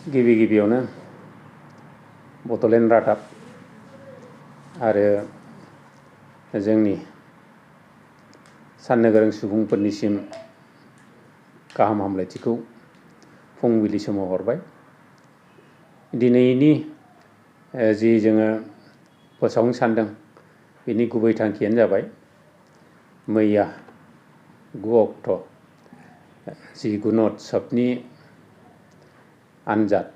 गिबियावनो बड'लेण्ड रादाब आरो जोंनि साननो गोरों सुबुंफोरनिसिम गाहाम हामलायथिखौ फुंबिलि समाव हरबाय। दिनैनि जि जोङो फोसावनो सानदों बेनि गुबै थांखियानो जाबाय मैया 9 अक्ट' जि गुण'त्सबनि आनजाद,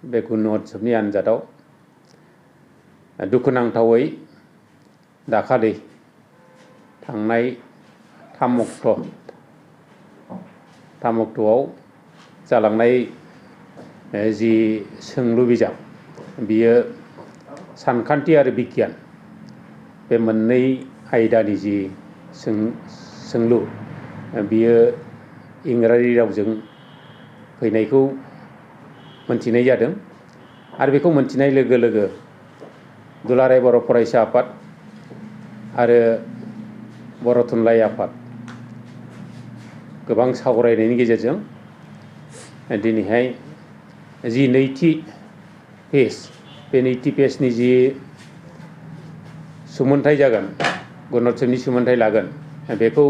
बे गुण'त्सबनि आनजादाव दुखुनांथावै दाखालि थांनाय 3 अक्ट'आव जालांनाय जि सोंलु बिजाब, बियो सानखान्थि आरो बिगियान बे मोननै आयदानि जि सोंलु बियो इंराजि रावजों फैनायखौ मोनथिनाय जादों। आरो बेखौ मोनथिनाय लोगो लोगो दुलाराय बर' फरायसा आफाद आरो बर' थुनलाइ आफाद गोबां सावरायनायनि गेजेरजों दिनैहाय जि नैथि पेज, बे नैथि पेजनि जि सुमोनथाइ जागोन, गुण'त्सबनि सुमोनथाइ लागोन, बेखौ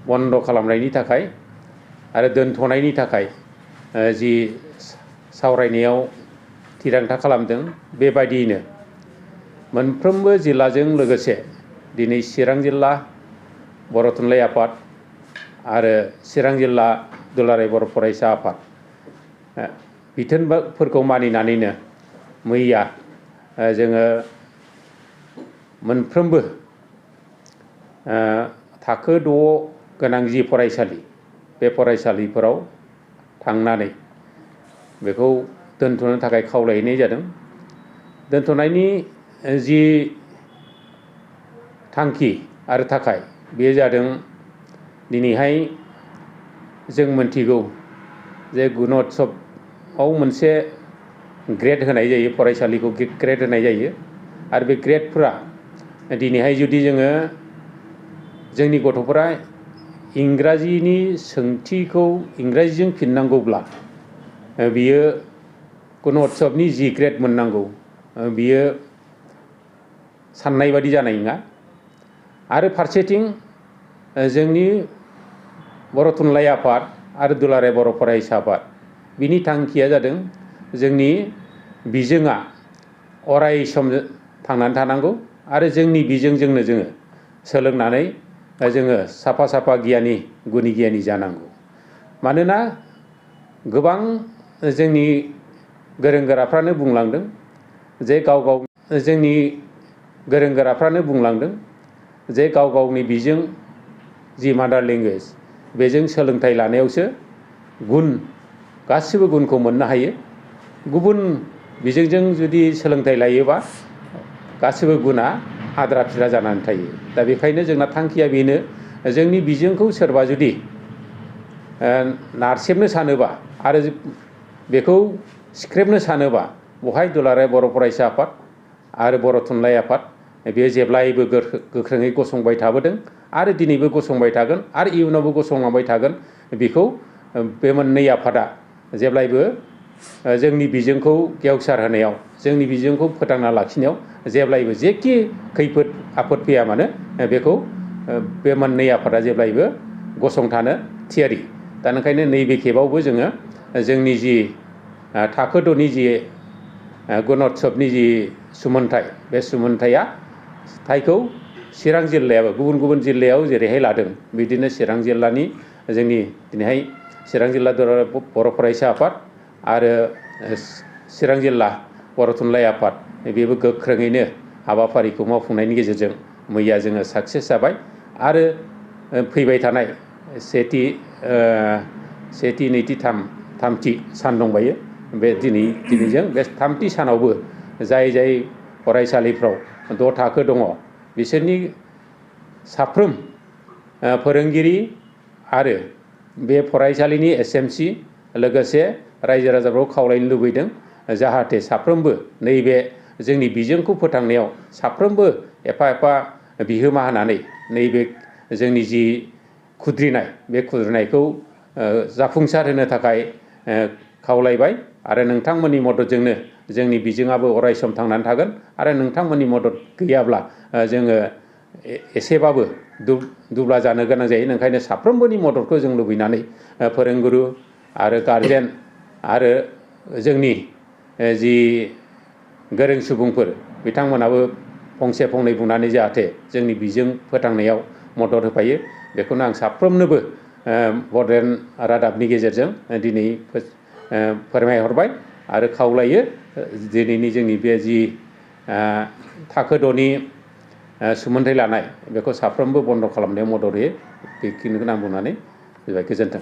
बन्द' खालामनायनि थाखाय आरो दोनथ'नायनि थाखाय जि सावरायनायाव थिरांथा खालामदों, बेबायदियैनो मोनफ्रोमबो जिल्लाजों लोगोसे दिनै चिरां जिल्ला बर' थुनलाइ आफाद आरो चिरां जिल्ला दुलाराय बर' फरायसा आफाद बिथोनफोरखौ मानिनानैनो मैया जोङो मोनफ्रोमबो थाखो 6 गोनां जि फरायसालि, बे फरायसालिफोराव थांनानै बेखौ दोनथ'नो थाखाय खावलायहैनाय जादों। दोनथ'नायनि जि थांखि आरो थाखाय बेयो जादों, दिनैहाय जों मोनथिगौ जे गुण'त्सबआव मोनसे ग्रेड होनाय जायो, फरायसालिखौ ग्रेड होनाय जायो। आरो बे ग्रेडफोरा दिनैहाय जुदि जोङो जोंनि गथ'फोरा इंराजिनि सोंथिखौ इंराजिजों फिननांगौब्ला बियो गुण'त्सबनि जि ग्रेड मोननांगौ, बियो साननाय बादि जानाय नङा। आरो फारसेथिं जोंनि बर' थुनलाइ आफाद आरो दुलाराय बर' फरायसा आफाद, बिनि थांखिया जादों जोंनि बिजोङा अराय सम थांनानै थानांगौ आरो जोंनि बिजोंजोंनो जोङो सोलोंनानै जोङो साफा गियानि, गुनि गियानि जानांगौ। मानोना गोबां जोंनि गोरों गोराफ्रानो बुंलांदों जे जोंनि गोरों गोराफ्रानो बुंलांदों जे गाव गावनि बिजों जि मादार लेंगुवेज, बेजों सोलोंथाइ लानायावसो गासिबो गुनखौ मोननो हायो। गुबुन बिजोंजों जुदि सोलोंथाइ लायोबा गासिबो गुना आद्रा फिद्रा जानानै थायो। दा बेखायनो जोंना थांखिया बेनो, जोंनि बिजोंखौ सोरबा जुदि नारसेबनो सानोबा आरो बेखौ सिख्रेबनो सानोबा, बहाय दुलाराय बर' फरायसा आफाद आरो बर' थुनलाइ आफाद बेयो जेब्लायबो गोख्रोङै गसंबाय थाबोदों आरो दिनैबो गसंबाय थागोन आरो इयुनावबो गसंलांबाय थागोन। बेखौ बे मोननै आफादा जेब्लायबो जोंनि बिजोंखौ गेवसार होनायाव, जोंनि बिजोंखौ फोथांना लाखिनायाव जेब्लायबो जेखि खैफोद आफोद फैया मानो बेखौ बे मोननै आफादा जेब्लायबो गसंथानो थियारि। दा ओंखायनो नैबे खेबावबो जोङो जोंनि जि थाखो 6नि जि गुण'त्सबनि जि सुमोनथाइ, बे सुमोनथाइखौ चिरां जिल्लायाबो गुबुन जिल्लायाव जेरैहाय लादों, बिदिनो चिरां जिल्लानि जोंनि दिनैहाय चिरां जिल्ला दुलाराय बर' फरायसा आफाद आरो चिरां जिल्ला बर' थुनलाइ आफाद बेबो गोख्रोङैनो हाबाफारिखौ मावफुंनायनि गेजेरजों मैया जोङो साक्सेस जाबाय। आरो फैबाय थानाय सेथि, नैथि, थामथि सान दंबायो। बे दिनैजों बे थामथि सानावबो जाय फरायसालिफ्राव 6 थाखो दङ, बिसोरनि साफ्रोम फोरोंगिरि आरो बे फरायसालिनि SMC लोगोसे रायजो राजाफोरखौ खावलायनो लुबैदों जाहाथे साफ्रोमबो नैबे जोंनि बिजोंखौ फोथांनायाव साफ्रोमबो एफा बिहोमा होनानै नैबे जोंनि जि खुद्रिनाय, बे खुद्रिनायखौ जाफुंसार होनो थाखाय खावलायबाय आरो नोंथांमोननि मददजोंनो जोंनि बिजोङाबो अरायसम थांनानै थागोन आरो नोंथांमोननि मदद गैयाब्ला जोङो एसेबाबो दुब्ला जानो गोनां जायो। ओंखायनो साफ्रोमबोनि मददखौ जों लुबैनानै फोरोंगुरु आरो गारजेन आरो जोंनि जि गोरों सुबुंफोर बिथांमोनाबो फंसे फंनै बुंनानै जाहाथे जोंनि बिजों फोथांनायाव मदद होफायो बेखौनो आं साफ्रोमनोबो बड'लेण्ड रादाबनि गेजेरजों दिनै फोरमायहरबाय आरो खावलायो दिनैनि जोंनि बे जि थाखो 6नि सोमोन्थाइ लानाय बेखौ साफ्रोमबो बन्द' खालामनायाव मदद होयो। बेखिनिखौनो आं बुंनानै गोजोन्थों।